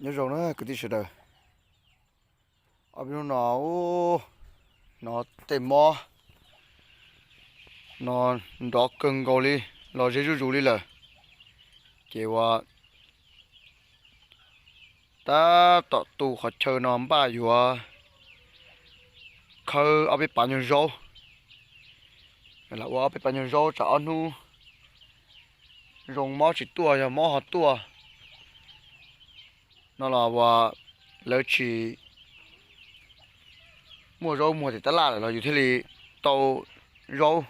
Nyob zoo na kwv tij sawv daws. Ob peb hnub no, ub, no tej mob no nrov kawg nkaus li, los ze zuj zus li lawm. Ces uas tab tom tu qhov chaw no npaj yuav khawb ob peb pav nyuag zaub, lam ua ob peb pav nyuag zaub tsam ob hnub zoo mob tsis tuaj, yog mob ho tuaj no los uas lawv tsis muaj zaub muag tim tab laj lawm los yus thiaj li tau zaub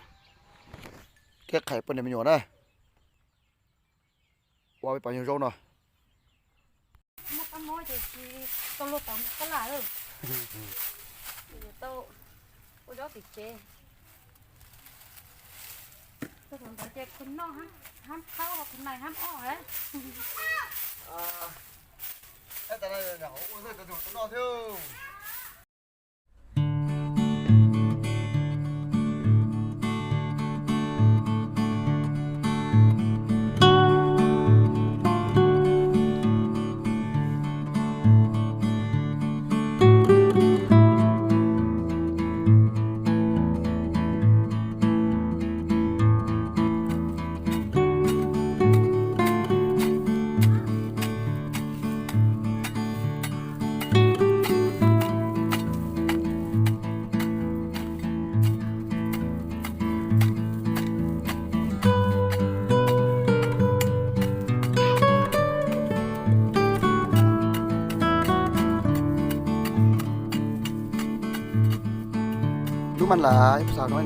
thiab qhais poj niam me nyuam na. Ua peb pav nyuag zaub no. Lub mas las ib xav no.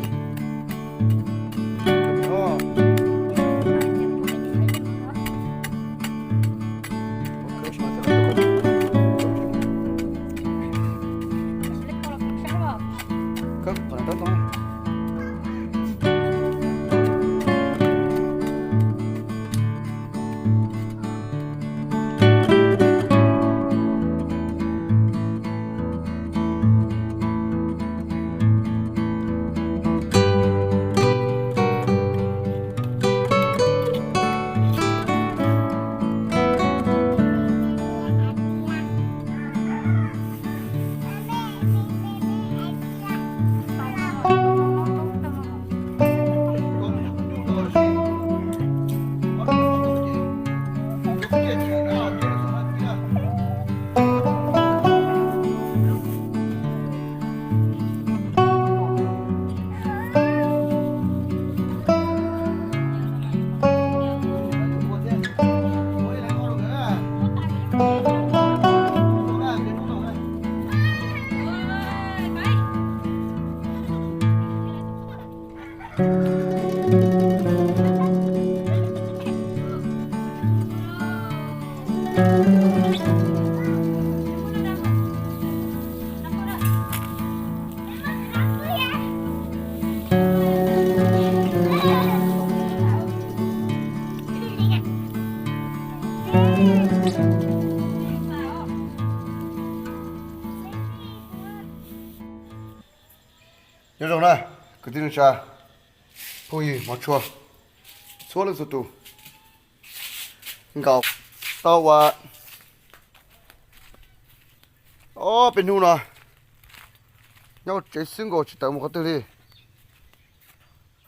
Nyob zoo na kwv tij neej tsa, phooj ywg hmov tshua, txhua leej txhua tus. Nkaus tau ua ob peb hnub no nyob tsev xwb nkaus tsis tawm mus qhov twg li,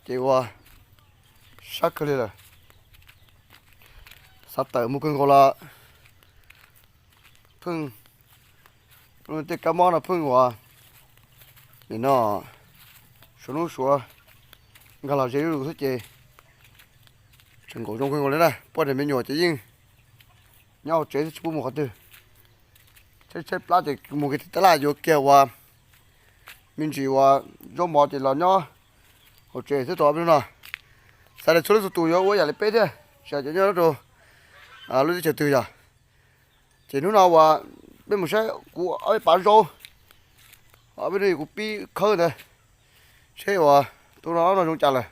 ces ua sab kawg li lawm. Xav tawm mus kawg nkaus los pheej tej kab mob no pheej ua nim no suav hnub suav nkag los ze zuj zus xwb ces tseem nkaum zoo kawg nkaus li na. Poj niam me nyuam ces yeej nyob hauv tsev xwb tsis pub mus qhov twg. Tshaib tshaib plab ces mus kiag tim tab laj yuav kiag ua me ntsis ua zaub mov ces los nyob hauv tsev xwb tau ob peb hnub no. Xav tias txhua leej txhua tus yuav ua yam li peb thiab, tsis hais cov nyob rau lub teb chaws twg yog. Ces hnub no uas peb mus saib kuv ob peb pav zaub, ob peb hnub kuv pib khawb ntawd, seb uas tus no no zoo cas lawm.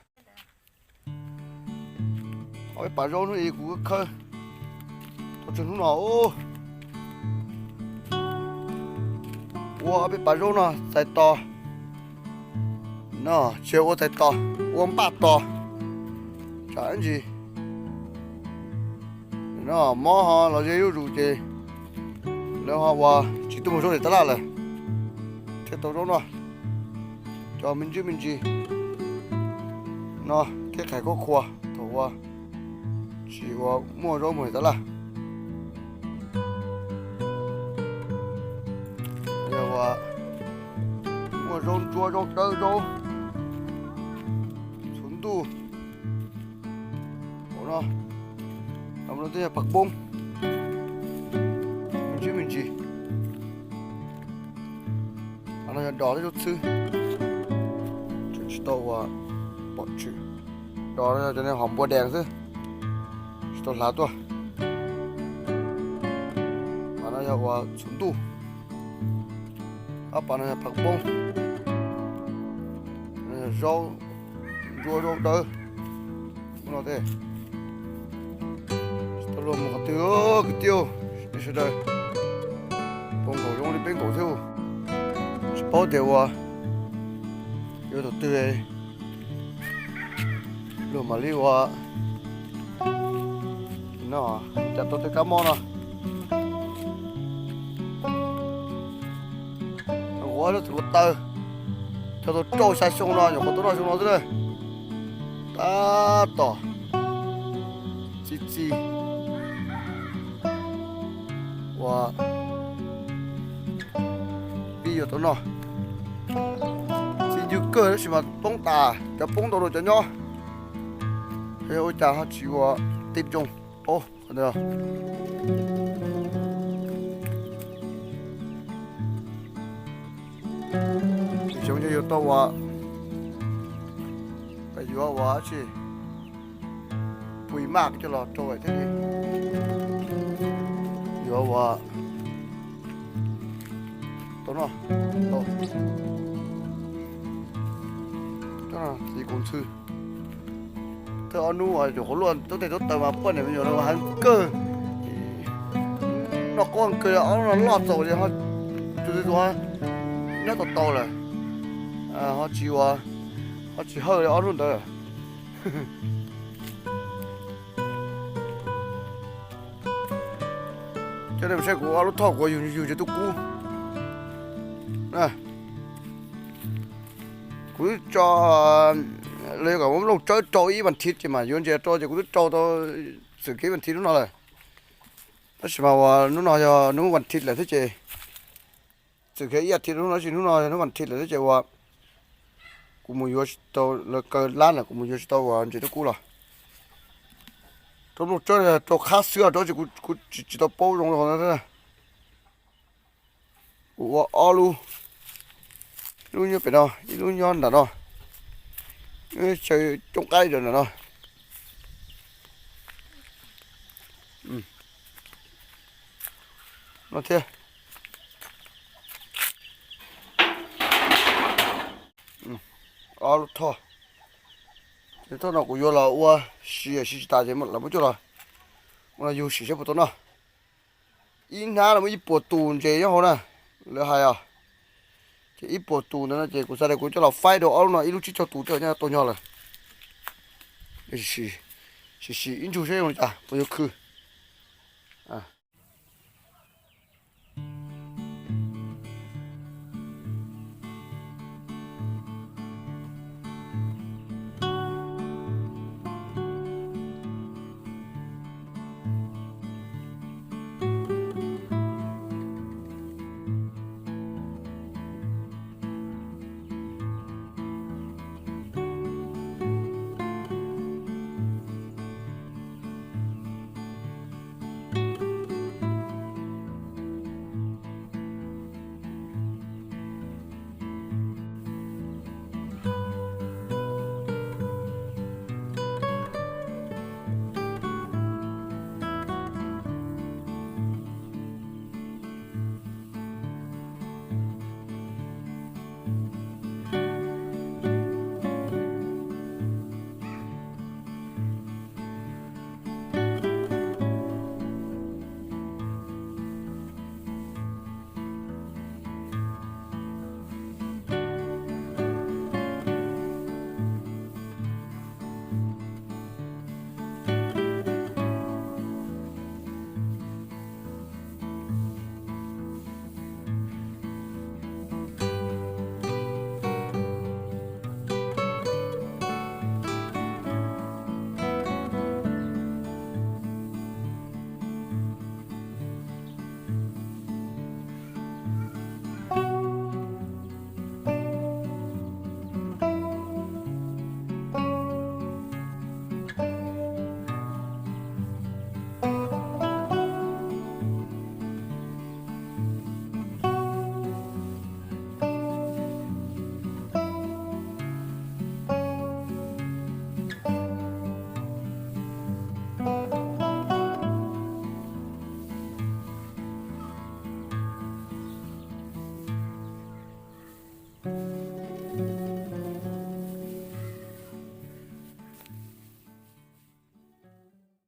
Ob peb pav zaub hnub ib kuv khawb tau tsawg hnub no. Ua ob peb pav zaub no txais tos no, tsis ua txais tos, ua npaj tos, tsam ib ntsis no mob ho los ze zuj zus ces Lawv ho uas tsis tuaj mus zaub ntawm tab laj lawm thiaj tau zaub no. Cov me ntsis me ntsis no thiab qhais khuab qhuas thaum uas tsis uas muaj zaub mus ntawm tab laj. Yog uas muaj zaub ntsuab zaub dawb zaub txhuv ntuj. Ua no, no twb yog phav poob me ntsis me ntsis. Qhov no yog dos thiab zaub txhwb, tsis tau uas pom tshwm. Dos no yog cov niag hom npua dees xwb, tsis tau hlav tuaj. Qhov no yog uas txhuv ntuj. Ob phav no yog phav poob, no yog zaub ntsuab zaub dawb. Ub no tej tsis tau luag mus qhov twg kwv tij sawv daws. Poob nkaus zoo li peb nkaus thiab. Tsis paub tias uas yuav thaum twg luag mam li ua no, cas tau tej kab mob no. Ua lub txim ua taw, cog tau rau xya xyoo no nyuam qhuav tau noj xyoo no xwb na. Tab tom txi txi ua pib yuav tau noj. Txi ncw kawg tab sis mas poob tas, cov poob ntau dua cov nyob. Yog ua cas ho tsis ua tib zoo paub qhov ntawd. Xyov yog yuav tau ua, yuav ua tsi, pui maj coj los rau thiab li. Yuav ua tau noj, tau txiv kuv ntxhw. Thawj ob hnub uas nyuam qhuav luaj tub tes tub taw mas poj niam me nyuam heev kawg, noj qab kawg, ob hnub no loj txaus li, tus twg tus nyob tau tau lawm, ho tsis ua, ho tsis hawj li ob hnub ntawd. Cov nej saib kuv ob lub thoj kuv yug yug ntses tuj kub. Kuv twb tso, lawv yuav kom muab nplooj tsawb rau ib vas thiv ces mam yuav ntses rau ces kuv twb rau tau txwm kiag ib vas thiv hnub no lawm. Tab sis mas uas hnub no yog hnub vas thiv lawm thiab ces, txwm kiag ib vas thiv hnub no, tab sis hnub no yog hnub vas thiv lawm thiab ces uas kuv mus yuav tsis tau, lawv kaw lab lawm kuv mus yuav tsis tau uas ntses tuj kub los. Rau nplooj tsawb rau qhab xwb rau ces kuv tsis tsis tau paub zoo li qhov no. Kuv ua ob lub, ib lub nyob pem no, ib lub nyob nram no, chaw cooj qaib ntawm no. No thiab. Ob lub thoj. Ces thoj no kuv yuav los ua si, si tsis tas ces lawv muab coj los ua no yug sim saib puas tau noj. Ib hnab los muaj ib puas tus ntses nyob hauv na, lawv hais os. Ces ib puas tus ntawd no ces kuv xav tias kuv coj los faib rau ob lub no ib lub tsib caug tus tej zaum nyob tau nyog lawm. Sim sim ib ntsug saib zoo li cas puas yuav khw.